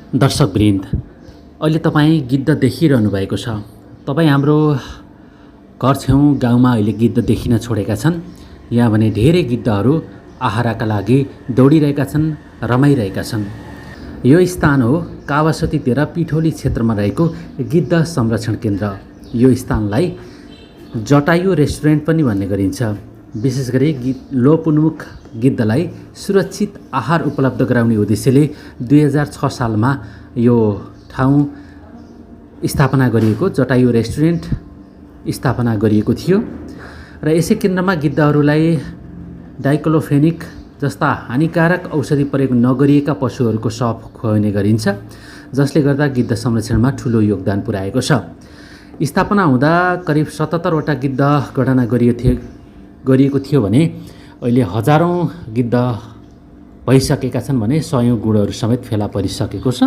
दर्शकवृन्द, अहिले तपाईँ गिद्ध देखिरहनु भएको छ। तपाईँ हाम्रो घर छेउ गाउँमा अहिले गिद्ध देखिन छोडेका छन्। यहाँ भने धेरै गिद्धहरू आहाराका लागि दौडिरहेका छन्, रमाइरहेका छन्। यो स्थान हो कावासोती पिठोली क्षेत्रमा रहेको गिद्ध संरक्षण केन्द्र। यो स्थानलाई जटायु रेस्टुरेन्ट पनि भन्ने गरिन्छ। विशेष गरी लोप उन्मुख गिद्धलाई सुरक्षित आहार उपलब्ध गराउने उद्देश्यले 2006 सालमा यो ठाउँ स्थापना गरिएको जटायु रेस्टुरेन्ट स्थापना गरिएको थियो र यसै केन्द्रमा गिद्धहरूलाई डाइक्लोफेनिक जस्ता हानिकारक औषधि प्रयोग नगरिएका पशुहरूको शव खुवाउने गरिन्छ, जसले गर्दा गिद्ध संरक्षणमा ठुलो योगदान पुर्याएको छ। स्थापना हुँदा करिब 77 वटा गिद्ध गणना गरिएको थियो भने अहिले हजारौं गिद्ध भइसकेका छन् भने सयौं गुणहरू समेत फेला परिसकेको छ।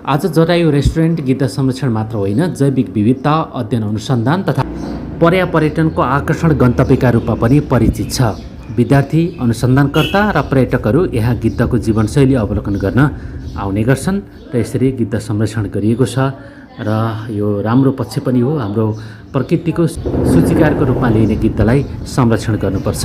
आज जटायु रेस्टुरेन्ट गिद्ध संरक्षण मात्र होइन, जैविक विविधता अध्ययन अनुसन्धान तथा पर्यटनको आकर्षण गन्तव्यका रूपमा पनि परिचित छ। विद्यार्थी, अनुसन्धानकर्ता र पर्यटकहरू यहाँ गिद्धको जीवनशैली अवलोकन गर्न आउने गर्छन् र यसरी गिद्ध संरक्षण गरिएको छ र यो राम्रो पक्ष पनि हो। हाम्रो प्रकृतिको सूचीकारको रूपमा लिइने गिद्धलाई संरक्षण गर्नुपर्छ।